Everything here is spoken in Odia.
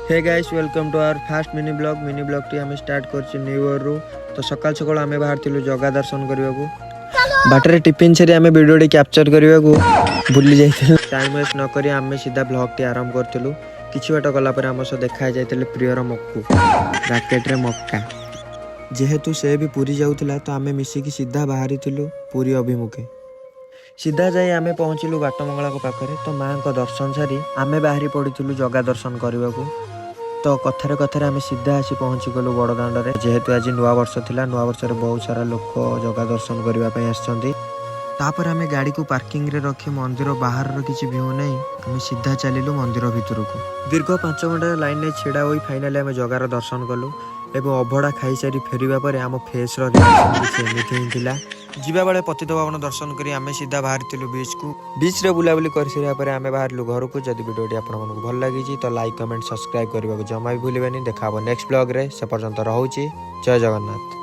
Hey guys, welcome to our first mini vlog. Mini ବ୍ଲଗ୍ଟି ଆମେ ଷ୍ଟାର୍ଟ କରିଛୁ ନ୍ୟୁ ଇୟର୍ରୁ। ତ ସକାଳୁ ସକାଳୁ ଆମେ ବାହାରିଥିଲୁ ଜଗା ଦର୍ଶନ କରିବାକୁ। ବାଟରେ ଟିଫିନ୍ ସାରି ଆମେ ଭିଡ଼ିଓଟି କ୍ୟାପଚର୍ କରିବାକୁ ଭୁଲି ଯାଇଥିଲୁ। ଟାଇମ୍ ୱେଷ୍ଟ ନ କରି ଆମେ ସିଧା ବ୍ଲଗ୍ଟି ଆରମ୍ଭ କରିଥିଲୁ। କିଛି ବାଟ ଗଲା ପରେ ଆମ ସହ ଦେଖା ହେଇଯାଇଥିଲେ ପ୍ରିୟର ମକ୍କୁ, ବ୍ରାକେଟ୍ରେ ମକ୍କା। ଯେହେତୁ ସେ ବି ପୁରୀ ଯାଉଥିଲା, ତ ଆମେ ମିଶିକି ସିଧା ବାହାରିଥିଲୁ ପୁରୀ ଅଭିମୁଖେ। ସିଧା ଯାଇ ଆମେ ପହଞ୍ଚିଲୁ ବାଟମଙ୍ଗଳାଙ୍କ ପାଖରେ। ତ ମାଆଙ୍କ ଦର୍ଶନ ସାରି ଆମେ ବାହାରି ପଡ଼ିଥିଲୁ ଜଗା ଦର୍ଶନ କରିବାକୁ। ତ କଥାରେ କଥାରେ ଆମେ ସିଧା ଆସି ପହଞ୍ଚିଗଲୁ ବଡ଼ ଦାଣ୍ଡରେ। ଯେହେତୁ ଆଜି ନୂଆ ବର୍ଷ ଥିଲା, ନୂଆ ବର୍ଷରେ ବହୁତ ସାରା ଲୋକ ଜଗା ଦର୍ଶନ କରିବା ପାଇଁ ଆସିଛନ୍ତି। ତାପରେ ଆମେ ଗାଡ଼ିକୁ ପାର୍କିଂରେ ରଖି ମନ୍ଦିର ବାହାରର କିଛି ଭ୍ୟୁ ନେଇ ଆମେ ସିଧା ଚାଲିଲୁ ମନ୍ଦିର ଭିତରକୁ। ଦୀର୍ଘ 5 ଘଣ୍ଟା ଲାଇନରେ ଛିଡ଼ା ହୋଇ ଫାଇନାଲି ଆମେ ଜଗାର ଦର୍ଶନ କଲୁ ଏବଂ ଅଭଡ଼ା ଖାଇସାରି ଫେରିବା ପରେ ଆମ ଫେସ୍ର ରିଆକ୍ସନ୍ କିଛି ଏମିତି ହିଁ ଥିଲା। ଯିବା ବେଳେ ପତିତପାବନ ଦର୍ଶନ କରି ଆମେ ସିଧା ବାହାରିଥିଲୁ ବିଚ୍କୁ। ବିଚ୍ରେ ବୁଲାବୁଲି କରିସାରିବା ପରେ ଆମେ ବାହାରିଲୁ ଘରକୁ। ଯଦି ଭିଡ଼ିଓଟି ଆପଣମାନଙ୍କୁ ଭଲ ଲାଗିଛି, ତ ଲାଇକ୍, କମେଣ୍ଟ, ସବସ୍କ୍ରାଇବ୍ କରିବାକୁ ଜମା ବି ଭୁଲିବେନି। ଦେଖା ହେବ ନେକ୍ସଟ ବ୍ଲଗ୍ରେ। ସେ ପର୍ଯ୍ୟନ୍ତ ରହୁଛି। ଜୟ ଜଗନ୍ନାଥ।